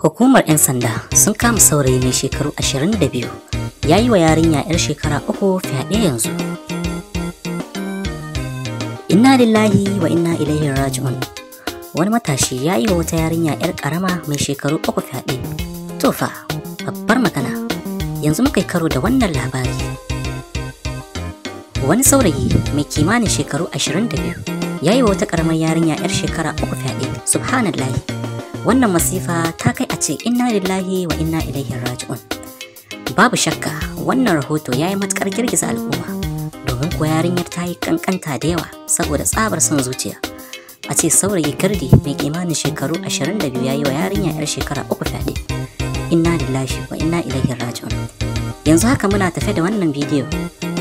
Hukumar 'yan sanda sun kama saurayi mai shekaru 22 ya yi wa yarinya 'yar shekara 3 fyaɗe yanzu. Inna lillahi wa inna ilaihi raji'un. Wani matashi ya yi wa wata yarinya 'yar ƙarama mai shekaru 3 fyaɗe. To fa, babbar magana. Yanzu muka yi karo da wannan labari. Wani saurayi mai kimanin shekaru 22 ya yi wa wata ƙaramar yarinya 'yar shekara 3 fyaɗe. Subhanallahi. Wannan masifa ta kai a ce inna lillahi wa inna ilaihi raji'un. Babu shakka wannan rahoto ya yi matuƙar girgiza al'umma, domin kuwa yarinyar ta yi ƙanƙanta da yawa saboda tsabar son zuciya. A ce saurayi gardi mai kimanin shekaru 22 ya yi wa yarinya 'yar shekara 3 fyaɗe. Inna lillahi wa inna ilaihi raji'un. Yanzu haka muna tafe da wannan bidiyo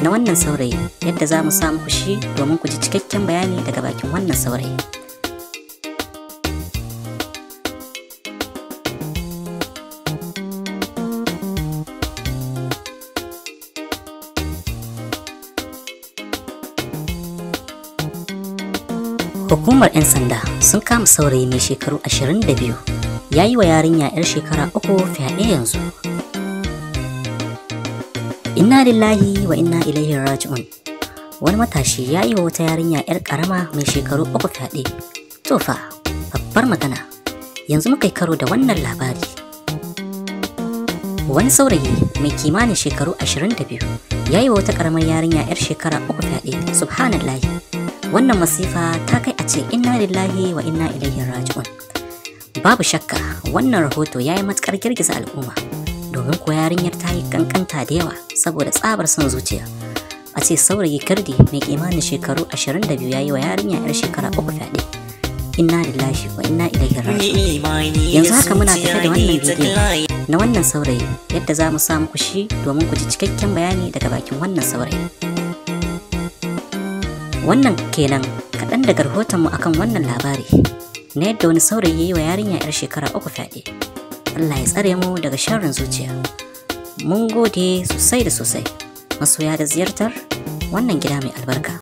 na wannan saurayi yadda za mu sa muku shi domin ku ji cikakken bayani daga bakin wannan saurayi. Hukumar 'yan sanda sun kama saurayi mai shekaru 22 ya yi wa yarinya 'yar shekara 3 fyaɗe yanzu. Inna lillahi wa inna ilaihi raji'un. Wani matashi ya yi wa wata yarinya 'yar ƙarama mai shekaru 3 fyaɗe. To fa, babbar magana. Yanzu muka yi karo da wannan labari. Wani saurayi mai kimanin shekaru 22 ya yi wa wata ƙaramar yarinya 'yar shekara 3 fyaɗe. Subhanallahi. Wannan masifa ta kai a ce inna lillahi wa inna ilaihi raji'un. Babu shakka wannan rahoto ya yi matuƙar girgiza al'umma, domin kuwa yarinyar ta yi ƙanƙanta da yawa saboda tsabar son zuciya. A ce saurayi gardi mai kimanin shekaru 22 ya yi wa yarinya 'yar shekara 3 fyaɗe. Inna lillahi wa inna ilaihi raji'un. Yanzu haka muna tafe da wannan bidiyo na wannan saurayi yadda za mu sa muku shi domin ku ji cikakken bayani daga bakin wannan saurayi. Wannan kenan kaɗan daga rahotonmu akan wannan labari na yadda wani saurayi ya yi wa yarinya 'yar shekara 3 fyaɗe. Allah ya tsare mu daga sharrin zuciya. Mun gode sosai da sosai. Masoya da ziyartar wannan gida mai albarka.